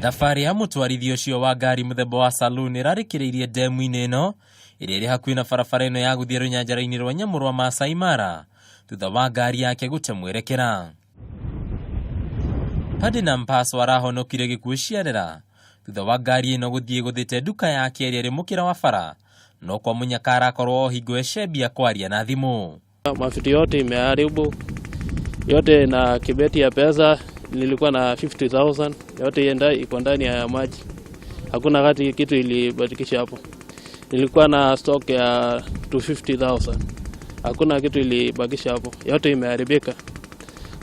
Thabarĩ ya mũtwarithia ũcio wa ngari mũthemba wa saloon ĩrarĩkĩrĩirie ndemu-inĩ ĩno ĩrĩa ĩrĩ hakuhĩ na barabara ĩno ya gũthiĩ rũnyanjara-inĩ rwa nyamũ rwa Maasai Mara thutha wa ngari yake gũte mwerekera. Paddy Mpaso arahonokire gĩkuũ ciarera thutha wa ngari ĩno gũthiĩ ĩgũthĩte nduka yake ĩrĩa ĩrĩ mũkĩra wa bara no kwa mũnyaka arakorwo o hingo ecembia kwaria na thimũ. Mafuta yote imeharibu yote, na kibeti ya pesa nilikuwa na 50,000 yote ienda iko ndani ya maji, hakuna kati kitu ilibadikisha hapo. Nilikuwa na stock ya 250,000, hakuna kitu ilibakisha hapo, yote imeharibika.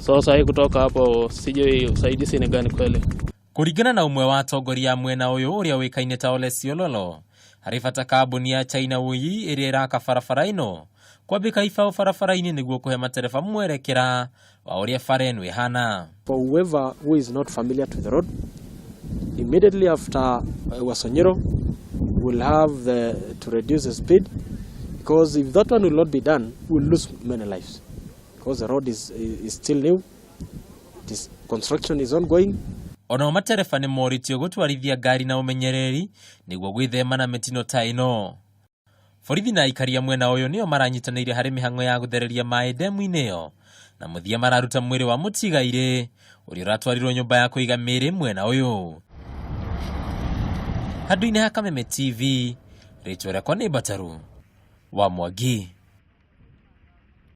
So sasa kutoka hapo sijui usaidizi ni gani kweli. Kũringana na ũmwe wa atongoria a mwena ũyũ ũrĩa ũĩkaine ta Ole Siololo, harĩ bata kambuni ya China Wuyi ĩrĩa ĩraka barabara ĩno kwambĩka ibaũ barabara-inĩ nĩguo kũhe matereba mwerekera wa ũrĩa bara ĩno ĩhana. For whoever who is not familiar to the road, immediately after Ewaso Nyiro will have to reduce the speed, because if that one will not be done, we'll lose many lives, because the road is still new, construction is ongoing. Onao matereba nĩ morĩtio gũtwarithia ngari na ũmenyereri nĩguo gwĩthema na mĩtino ta ĩno. Borithi na aikari a mwena ũyũ nĩo maranyitanĩire harĩ mĩhang'o ya gũthereria maĩ ndemu-inĩ ĩyo na mũthia mararuta mwĩrĩ wa mũtigairĩ ũrĩa ũratwarirwo nyũmba ya kũiga mĩĩrĩ mwena ũyũ. Handũ-inĩ ha Kameme TV, rĩtwa rĩakwa nĩ Mbataru wa Mwangi.